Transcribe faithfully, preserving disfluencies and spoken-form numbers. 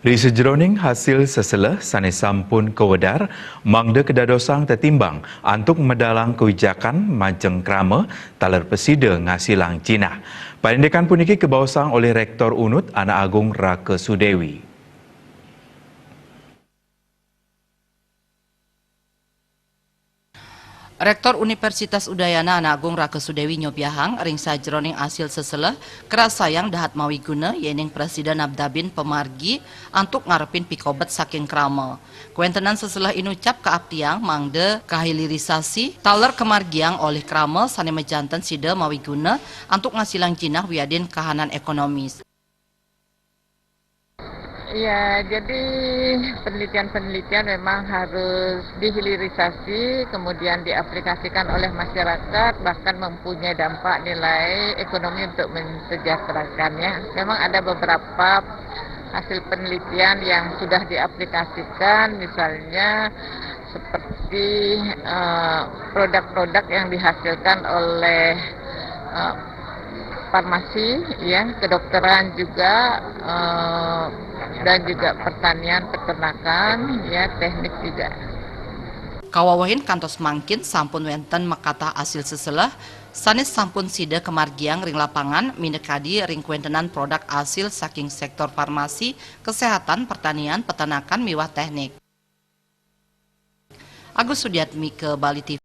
Ri sajeroning hasil seseleh sane sampun kawedar, mangda kedadosang tetimbang antuk medalang kewijakan majeng krama taler pesida ngasilang jinah. Parindikan puniki kebaosang olih Rektor Unud Ana Agung Raka Sudewi. Rektor Universitas Udayana Ana Agung Raka Sudewi nyobiahang ring sajeroning asil seseleh, kerasayang dahat mawiguna yening prasida nabdabin pamargi antuk ngarepin pikobet saking krama. Kawentenan seseleh inucap kaaptiang mangda kahilirisasi taler kamargiang olih krama sane majanten sida mawiguna antuk ngasilang jinah wiadin kahanan ekonomis. Ya, jadi penelitian-penelitian memang harus dihilirisasi, kemudian diaplikasikan oleh masyarakat, bahkan mempunyai dampak nilai ekonomi untuk mensejahterakan, ya. Memang ada beberapa hasil penelitian yang sudah diaplikasikan, misalnya seperti, eh, produk-produk yang dihasilkan oleh, eh, farmasi, ya, kedokteran juga, eh, dan juga pertanian, peternakan, ya, teknik juga. Kawewehin kantos mangkin sampun wenten makatah asil seseleh sane sampun sida kamargiang ring lapangan, minakadi ring kawentenan produk asil saking sektor farmasi, kesehatan, pertanian, peternakan, miwah teknik. Agus Sudiatmika, Bali T V.